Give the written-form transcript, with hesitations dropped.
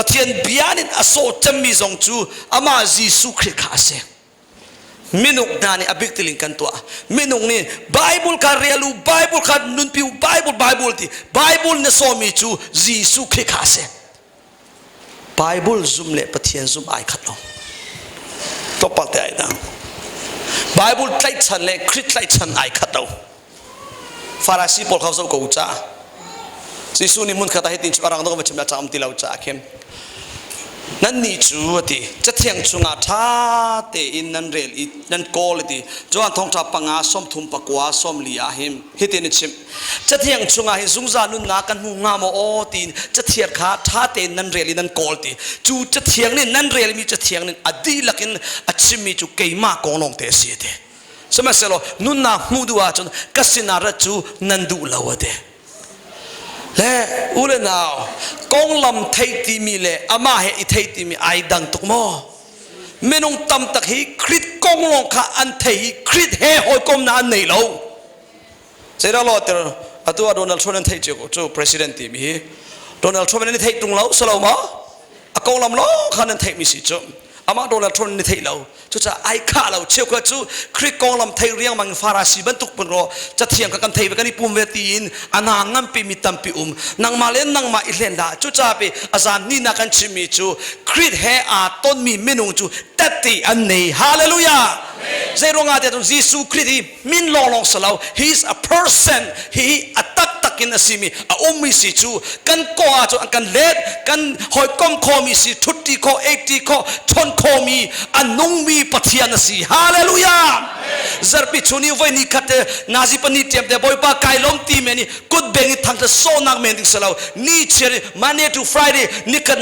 Pathian bia nih a sawh cemmi zong cu amah Jesuh Khrih kha a si. Minung hna nih a bik tilin kan tuah. Minung nih Bible kha rel u, Bible kha nunpi u, Bible, Bible ti. Bible na sawmi cu Jesuh Khrih kha a si. Bible zum le Pathian zum ai khat lo. Tlawmpal te ai dang. Bible tlaihchan le Khrih tlaihchan ai khat lo. Farasi pawl kha zoh ko u ca. Jesuh nih hmunkhat ah hitin a rang dong va chim a cam ti lo ca khin. Nannih cu a ti cathiang chungah ṭha tein nan rel i nan kawl a ti. Johan thawngṭha 5 39 40 ah hin hitin a chimh. Cathiang chungah hin zungzal nunnak kan hmu hnga maw aw tiin cathiang kha ṭha tein nan rel i nan kawl ti. Cu cathiang nih nan relmi cathiang nih a dihlak in a chimmi cu keimah kong lawng te a si a ti. Sihmanhsehlaw nunnak hmuh duh ahcun ka sinah rat cu nan duh lo a ti. Le u le nau konglam theih timi le amah he i theih timi ai dang tuk maw? Minung tam tak hi Krit kong lawng kha an thei i Krit he hawikomnak an nei lo. Zeidah law ter atu ah Donald Trump an theih cio cu president timi hi Donald Trump an i theih tung lo salo maw? A konglam lawng kha nan theihmi si cu. Amah Donald Trump ni theih lo. Cucaah ai khah lo. Cheukhat cu Khrih konglam thei riangmang Farasi bantuk pun ro cathiang kha kan thei ve kan i pum ve tiin a hna nganpi mi tampi um. Nangmah le nangmah i hlen dah. Cucaah pe a zan ni na kan chimmi cu Khrih he aa tonmi minung cu tette an nei. Hallelujah! Zei ruangah tiah cun Jesuh Khrih hi min lawnglawng si lo, he is a person, hi a taktak in a simi a ummi si cu kan kong ah cun an kan let, kan hawikom khomi si, ṭhutti kho, eitti kho, chon khomi, a nungmi Pathian a si. Hallelujah! Zarhpi chun i voi ni khat te nazi pani ṭiam te Bawipa kai lawm ti men i kut beng i thangṭhat sawhnak men ding si lo, ni chiar i Monday to Friday nikhat.